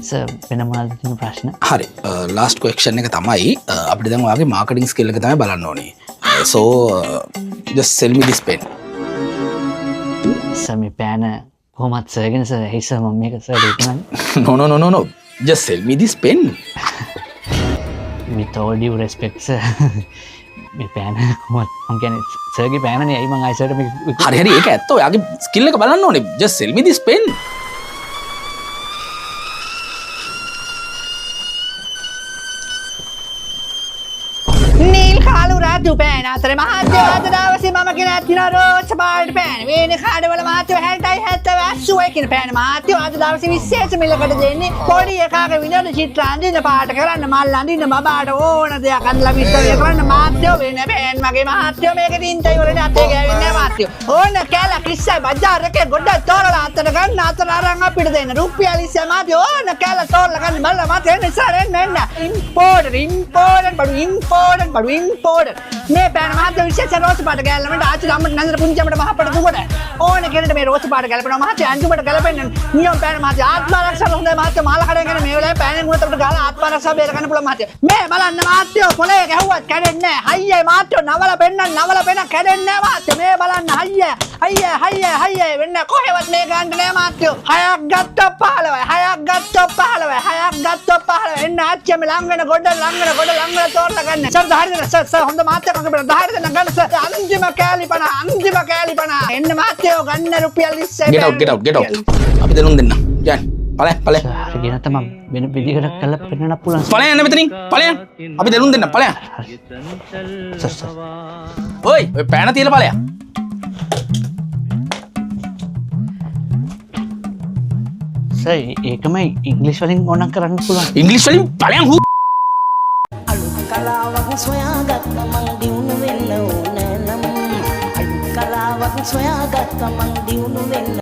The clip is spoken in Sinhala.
සර් වෙන මොනවද තියෙන ප්‍රශ්න? හරි, ලාස්ට් ක්වෙස්චන් එක තමයි අපිට දැන් ඔයාගේ මාකටිං ස්කිල් එක තමයි බලන්න ඕනේ. So just sell me this pen. Sir මේ පෑන කොහොමත් සර්ගෙන සර්. ඇයි සර් මම මේක sir විකුණන්නේ? No, no, no, no, no, just sell me this pen. With all due respect sir, මේ පෑන කොහොමත් මං කියන්නේ සර්ගේ පෑනනේ. ඇයි මං ආයෙ සර්ට මේක විකුණන්නේ? හරි හරි, ඒක ඇත්ත. ඔයාගේ ස්කිල් එක බලන්න ඕනේ. Just sell me this pen. නිල් කාලු රතු පෑන අතර මහත්තයෝ අද දවසේ මම ගෙනත් තිනවා රෝස පාට පෑන. වේන කාඩවල මහත්තයෝ 60යි 70යි 80යි කියන පෑන මහත්තයෝ අද දවසේ විශේෂ මිලකට දෙන්නේ. පොඩි එකාගේ විනෝද චිත්‍ර අඳින්න, පාට කරන්න, මල් අඳින්න, බබාට ඕන දෙයක් අඳලා විස්තර කරන්න මහත්තයෝ වෙන පෑන් මගේ මහත්තයෝ. මේක තින්තයි වලනේ අතේ ගෑවෙන්නේ නෑ මහත්තයෝ. ඕන කෑල්ල 20යි බජාර් එකේ ගොඩ තෝරලා අතට ගන්න, අතට අරන් අපිට දෙන්න රුපියල් 20 මහත්තයෝ. ඕන කෑල්ල තෝරලා ගන්න බලලා මහත්තයෝ. එන්න ඉස්සර එන්න එන්න. ඉම්පෝටඩ් ඉම්පෝටඩ් බඩු ඉම්පෝටඩ් බඩු ඉම්පෝටඩ්. මේ පෑන මහත්තයෝ විශේෂ රෝස පාට ගෑල්ලමට ආච්චි අම්මට නන්දට පුංචි අම්මට මහප්පට දුවට ඕන කෙනෙක්ට මේ රෝස පාට ගැලපෙනවා මහත්තයෝ. අන්තිමට ගැලපෙන්න නියම පෑන මහත්තයෝ. ආත්ම ආරක්ෂාව හොඳයි මහත්තයෝ. මාල කඩෙන් ගන්න මේ වෙලාවේ පෑනෙන් වුණත් අපිට ගාලා ආත්ම ආරක්ෂාව බේර ගන්න පුළුවන් මහත්තයෝ. මේ බලන්න මහත්තයෝ, පොලේ ගැහුවත් කැඩෙන්නේ නැහැ. හයියයි මහත්තයෝ, නවල පෙන්නන්න, නවල පෙන්න කැඩෙන්නේ නැහැ මහත්තයෝ. මේ බලන්න හයිය හයිය හයිය හයිය වෙන්න කොහෙවත් මේ ගන්න නෑ මහත්තයෝ. හයක් ගත්තොත් 15යි, හයක් ගත්තොත් 15යි, හයක් ගත්තොත් 15යි. එන්න ආච්චි මේ ලං වෙන ගොඩ ලං වෙන ගොඩ ලං වෙන තෝරලා ගන්න. සර් 10 දෙන්න සර්. සර් හොඳ මහත්තයා මගේ බෙන 10 දෙන්න ගන්න සර්. අන්තිම කෑලි 50, අන්තිම කෑලි 50. එන්න මහත්තයෝ ගන්න රුපියල් 20යි. Get out, get out, get out. අපි දෙනුන් දෙන්න. යන්න. ඵලයන් ඵලයන්. සර් හරි ගෙන තමයි වෙන විදිහකට කරලා පෙන්නන්න පුළුවන් සර්. ඵලයන් යන්න මෙතනින්. ඵලයන්. අපි දෙනුන් දෙන්න ඵලයන්. Sir sir. ඔයි ඔය පෑන තියලා ඵලයන්. සර් ඒකම ඉංග්‍රීසි වලින් ඕනම් කරන්න පුළුවන්. ඉංග්‍රීසි වලින් ඵලයන් හූ. අලුත් කලාවක් සොයාගත්ත මං දියුණු වෙන්න ඕන නම්. අලුත් කලාවක් සොයාගත්ත මං දියුණු වෙන්න.